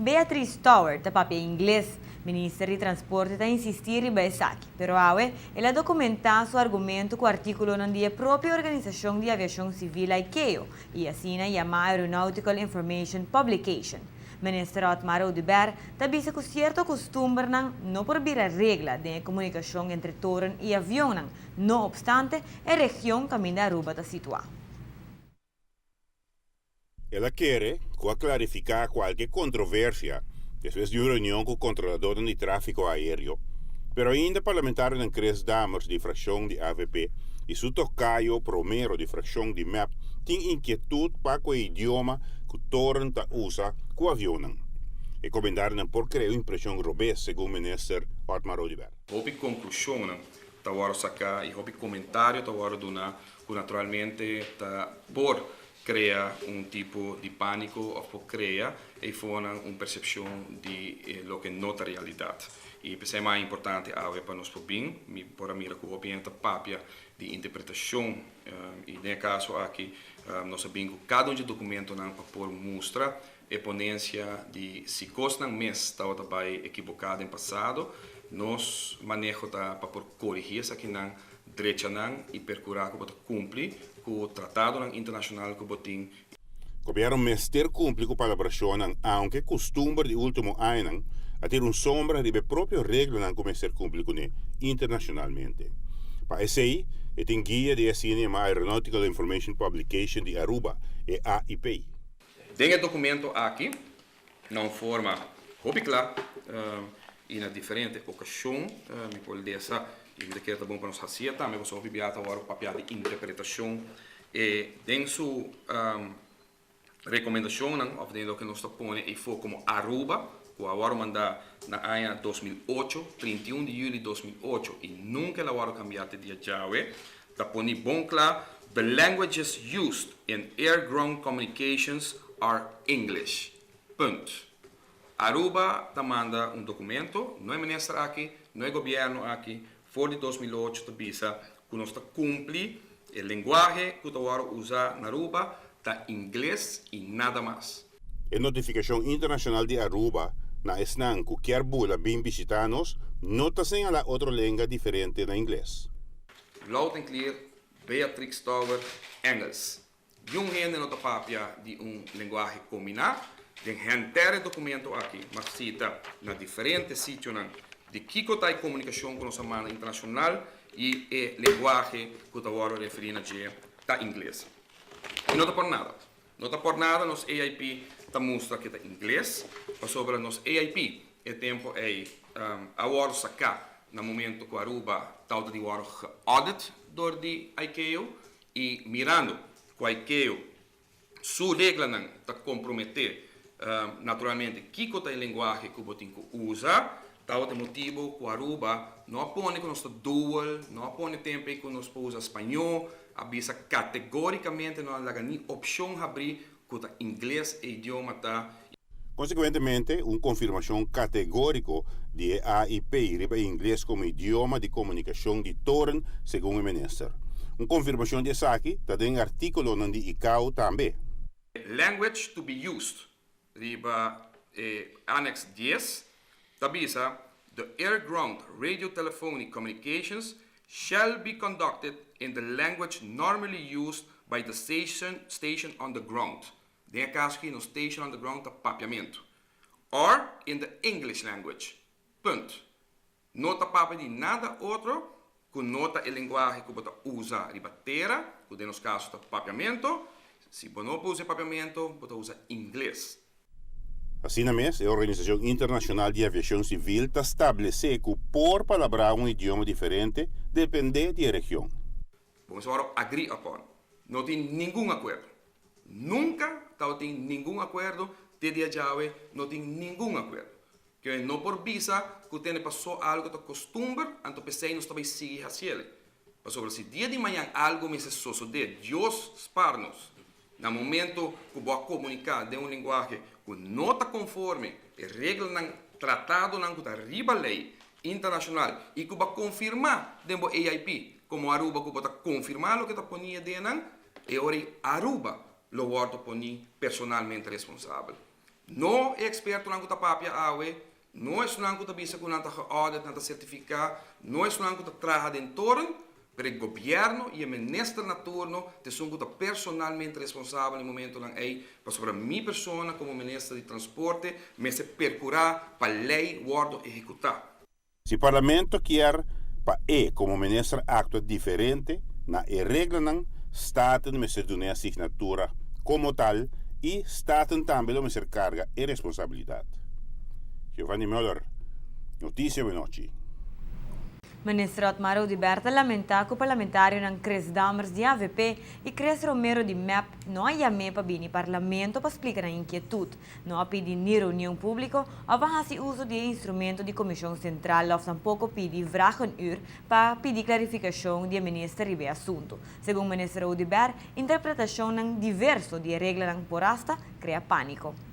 Beatrix Tower ta papia ingles. Minister di Transporte ta insisti riba esaki, pero awe el a documenta su argumento cu articulonan di e propio organisacion di aviacion civil ICAO y asina yama Aeronautical Information Publication. Minister Otmar Oduber ta bisa cu cierto custumbernan no por bira regla den comunicacion entre toren y avionnan, no obstante e region caminda Aruba ta situa. El a kere cu a clarifica cualkier controversia despues di un reunion cu controlador di trafico aereo. Pero ainda parlamentario Chris Dammers di fraccion di AVP y su tocayo Promero di fraccion di MEP tin inkietud pa cu e idioma cu toren ta usa cu avion. E comentario por crea un impresion robes, segun minister Otmar Oduber. Hopi conclusion ta wordo saca y hopi comentario ta wordo duna cu naturalmente ta por crea un tipo di panico of por crea y forma un percepcion di loke no ta realidad. Y esey ta mas importante awe pa nos por bin, mi por mira cu hopi ta papia di interpretacion y den e caso aki nos a bin cu cada un documentonan pa por mustra e ponencia di si cosnan mes tabata bay ekivoca den pasado, nos maneho ta pa por corigi esakinan, drechanan y percura cu ta cumpli cu tratado internacional cu bo tin. Gobierno mester cumpli cu palabracion, aunke custumber di ultimo aña a tira un sombra di propio reglanan cu mester cumpli cu internacionalmente. Pa esey, e tin guia di asina yama Aeronautical Information Publication di Aruba, e AIP. Den e documento aki, na un forma hopi cla y na diferente ocasion, mi por lesa y mi kier ta bon pa nos haci tambe, bo hopi biaha awor papia di interpretacion e den su recomendacion of den loke nos ta pone eyfo como Aruba, cu a wordo manda na aña 2008, 31 di juli 2008, y nunca el a wordo cambia te dia djawe, ta pone bon cla: "The languages used in air-ground communications are English." Punt. Aruba ta manda un documento, no e minister aki, no e gobierno aki, for di 2008 ta bisa cu nos ta cumpli e lenguahe cu ta usa na Aruba, ta ingles y nada mas. E notificacion internacional di Aruba na esnan cu kier bula bin bishita nos no ta señala otro lenga diferente na ingles. Loud and clear, Beatrix Tower, Engels. Ningun hende no ta papia di un lenguahe combina, den henter documento aki, m'a cita na diferente sitio di kico ta comunicacion cu nos manda internacional y e lenguahe cu ta referi na ta ingles. Y no ta por nada. No ta por nada nos AIP ta mustra cu ta ingles, pasobra nos AIP e tempo ey awor saca na momento cu Aruba tabata di wordo geaudit door di ICAO y mirando cu ICAO su reglanan ta compromete naturalmente kico ta e lenguahe cu bo tin cu usa, tabata motibo cu Aruba no a pone cu nos dual, no a pone tempo cu nos usa spaño, a bisa categoricamente no a laga ni opcion habri cu ta ingles e idioma ta. Consecuentemente, un confirmacion categorico di AIP riba ingles como idioma di comunicacion di toren, segun e minister. Un confirmacion di esaki ta den articulo di ICAO tambe. Language to be used, riba Annex 10, ta bisa: "The air-ground radiotelephonic communications shall be conducted in the language normally used by the station on the ground." Den caso aki, no station on the ground ta Papiamento. "Or in the English language." Punt. No ta papia di nada otro cu no ta e lenguahe cu bo ta usa riba tera, cu den nos caso ta Papiamento. Si bo no usa Papiamento, bo ta usa ingles. Asina mes, e Organisacion Internacional di Aviacion Civil ta establece cu por palabra un idioma diferente depende di region. Bon, awor agree upon. No tin ningun acuerdo. Nunca no tin ningun acuerdo, te dia djawe no tin ningun acuerdo. Cu no por bisa cu tin paso algo ta custumber, anto p'esey nos tambe sigui haci'e. Pasobra si dia di mañan algo mester sucede, Dios spaar nos. Na momento cu bo comunica den un lenguahe cu no ta conforme e reglanan, tratadonan cu ta riba ley internacional y cu bo a confirma den AIP, como Aruba cu ta confirma loke ta poni den, e ora Aruba lo wordo poni personalmente responsabel. No e ekspertonan ku ta papia awe, no esunnan ku ta bisa ku nan ta geaudit, nan ta sertifiká, no esunnan ku ta traha den toren, pero e gobièrnu i e minister na turno ta esun ku ta personalmente responsabel na e momentonan ei, pasobra mi persona komo minister di transporte mester perkurá pa lei wòrdu ehekutá. Si Parlamento kier pa e komo minister aktua diferente na e reglanan, Staten mester duna e asignatura komo tal i Staten tambe lo mester karga e responsabilidat. Giovanni Muller, Noticia Awenochi. Minister Otmar Oduber ta lamenta cu parlamentarionan Chris Dammers di avp y Chris Romero di mep no a yam'e pa bini Parlamento pa splica nan inquietud, no a pidi ni reunion publico of a haci uso di e instrumento di Comision Central of tampoco pidi vragenuur pa pidi clarificacion di e minister riba e asunto. Segun Minister Oduber, interpretacionnan diverso di e reglanan por hasta crea panico.